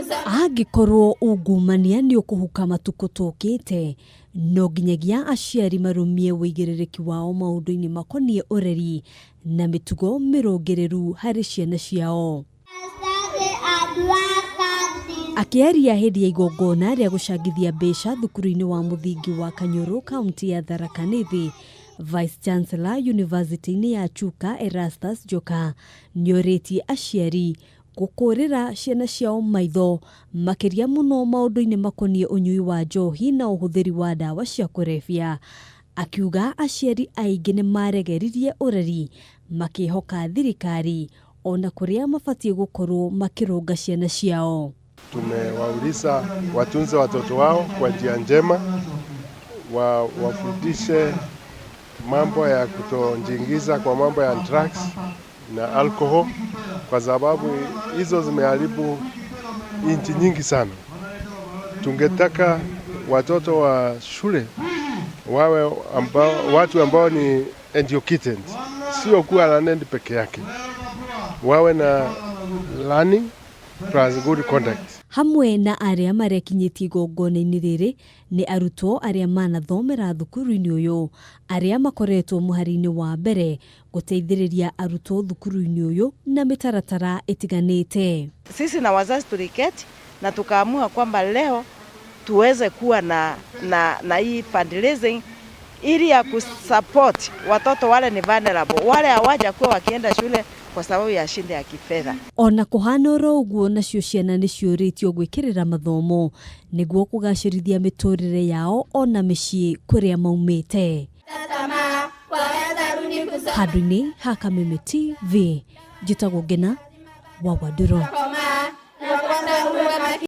Angĩkorwo ungumania nĩ ũkũhuka matukũ tũkĩte, no nginyagia aciari marũmie ũigĩrĩrĩki wao maũndũ-inĩ makoniĩ ũreri na mĩtugo mĩrũngĩrĩru harĩ ciana ciao. Akĩaria hĩndĩ ya igongona rĩa gũcangithia mbeca thukuru-inĩ wa mũthingi wa Kanyũrũ, kaunti ya Tharaka Nithi, Vice Chancellor University-inĩ ya Chuka Erastus Njoka nĩorĩtie aciari gũkũrĩra ciana ciao maitho makĩria mũno maũndũ-inĩ makoniĩ ũnyui wa njohi na ũhũthĩri wa ndawa cia kũrebia. Akiuga aciari aingĩ nĩ maregeririe ũreri makĩhoka thirikari ona kũrĩa mabatiĩ gũkorwo makĩrũnga ciana ciao. Tumewauliza watunze watoto wao kwa njia njema, wafundishe mambo ya kutojiingiza kwa mambo ya drugs na alcohol, kwa sababu hizo zimeharibu nchi nyingi sana. Tungetaka watoto wa shule wawe watu ambao ni educated, sio kuwa learned peke yake, wawe na learning plus good conduct. Hamwe na arĩa marekinyĩtie igongona-inĩ rĩrĩ nĩ arutwo arĩa manathomera thukuru-inĩ ũyũ, arĩa makoretwo mũhari-inĩ wa mbere gũteithĩrĩria arutwo thukuru-inĩ ũyũ na mĩtaratara ĩtiganĩte. Sisi na wazazi tuliketi na tukaamua kwamba leo tuweze kuwa na hii fundraising ili ya kusupport watoto wale ni vulnerable, wale hawajakuwa wakienda shule kwa sababu ya shida ya kifedha. Ona kũhana oro ũguo, nacio ciana nĩ ciũrĩtio gwĩkĩrĩra mathomo nĩguo kũgacĩrithia mĩtũrĩre yao ona mĩciĩ kũrĩa maumĩte. Handũ-inĩ ha Kameme TV, njĩtagwo Ngena wa Wandũrũ.